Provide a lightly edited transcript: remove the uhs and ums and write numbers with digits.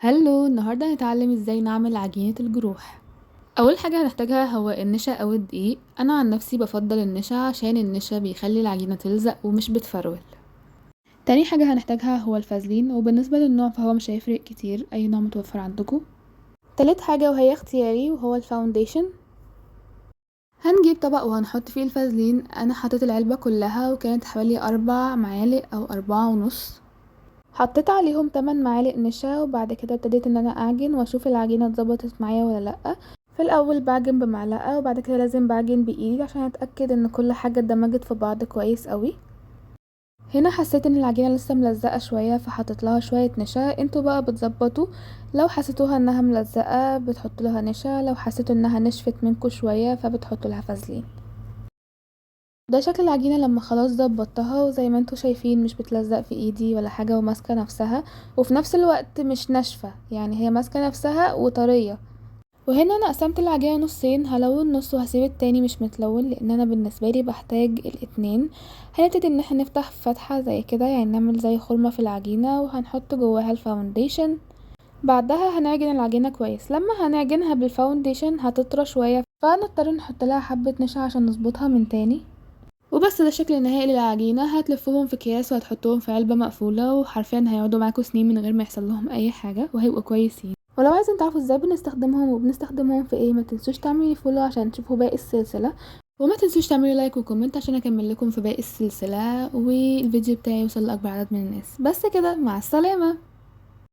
Hello، النهارده هنتعلم ازاي نعمل عجينة الجروح. اول حاجة هنحتاجها هو النشا او الدقيق. انا عن نفسي بفضل النشا عشان النشا بيخلي العجينة تلزق ومش بتفرول. تاني حاجة هنحتاجها هو الفازلين، وبالنسبة للنوع فهو مش هيفرق كتير، اي نوع متوفر عندكم. تالت حاجة وهي اختياري وهو ال foundation. هنجيب طبق وهنحط فيه الفازلين. انا حطيت العلبة كلها وكانت حوالي 4 معالق او أربعة ونص. حطيت عليهم 8 معالق نشا، وبعد كده ابتديت ان انا اعجن واشوف العجينة اتظبطت معايا ولا لا. في الاول بعجن بمعلقة، وبعد كده لازم بعجن بايدي عشان اتاكد ان كل حاجة اندمجت في بعض كويس قوي. هنا حسيت ان العجينة لسه ملزقة شوية فحطيت لها شوية نشا. انتوا بقى بتظبطوا، لو حسيتوها انها ملزقة بتحطوا لها نشا، لو حسيتوا انها نشفت منكم شوية فبتحطوا لها فازلين. ده شكل العجينة لما خلاص ظبطتها، وزي ما انتوا شايفين مش بتلزق في ايدي ولا حاجة وماسكة نفسها، وفي نفس الوقت مش ناشفة، يعني هي ماسكة نفسها وطرية. وهنا انا قسمت العجينة نصين، هلون نص وهسيب التاني مش متلون لان انا بالنسبة لي بحتاج الاتنين. هنبتدي ان احنا نفتح فتحة زي كده، يعني نعمل زي خرمة في العجينة، وهنحط جواها ال foundation. بعدها هنعجن العجينة كويس. لما هنعجنها بال foundation هتطرى شوية، فهنضطر نحط لها حبة نشا عشان نظبطها من تاني. وبس ده الشكل النهائي للعجينة. هتلفوهم في اكياس وهتحطوهم في علبة مقفولة، وحرفيا هيقعدوا معاكم سنين من غير ما يحصل لهم اي حاجة، وهيبقوا كويسين. ولو عايزين تعرفوا ازاي بنستخدمهم وبنستخدمهم في ايه، ما تنسوش تعملوا follow عشان تشوفوا باقي السلسلة، وما تنسوش تعملوا like و comment عشان اكمل لكم في باقي السلسلة، والفيديو بتاعي يوصل لاكبر عدد من الناس. بس كده، مع السلامة.